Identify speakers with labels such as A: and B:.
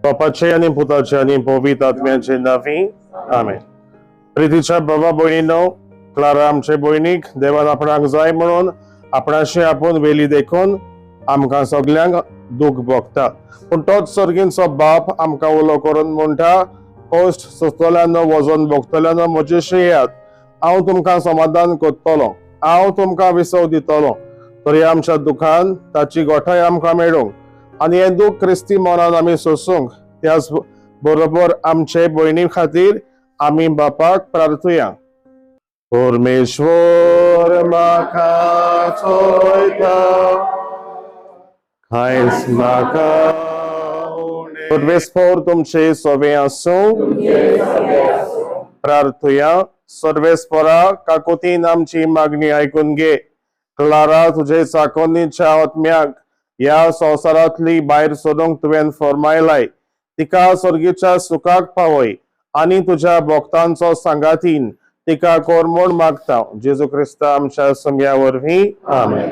A: बापाचे आनी पुताचे आनी पवित्र आत्म्याचे नांवी, आमेन. प्रितीच्या बाबा भयणीनो, क्लारा आमचे भयणीक देवान आपणाक जाय म्हणून आपणाशी आपूण वेली देखून आमकां सगल्यांक दूख भोगता, पूण तोच सर्गींचो बाप आमकां उलो करून म्हणटा, कश्ट सोंसतल्यांनो, वजन भोगतल्यांनो, म्हजेशी येयात, हांव तुमकां समाधान करतलो, हांव तुमकां विसव दितलो. तरी आमच्या दुखान ताची गोठाय आमकां मेळूंक आनी हें दूख क्रिस्ती मनान आमी सोसूंक, त्याच बरोबर आमचे भयणी खातीर आमी बापाक प्रार्थुया. परमेश्वर म्हाका चोयता, कांयच म्हाका. परमेश्वर तुमचे सोबे आसूं. प्रार्थुया. सर्वेस्परा, काकुतीन आमची मागणी आयकून घे. क्लारा तुझे चाकोनीच्या आत्म्याक ह्या संवसारांतली भायर सोदूंक तुवें फरमायलाय, तिका स्वर्गीच्या सुखाक पावय आनी तुझ्या भक्तांचो सांगातीन तिका कर म्हूण मागता, जेजू क्रिस्ता आमच्या समया वरवीं, आमेन.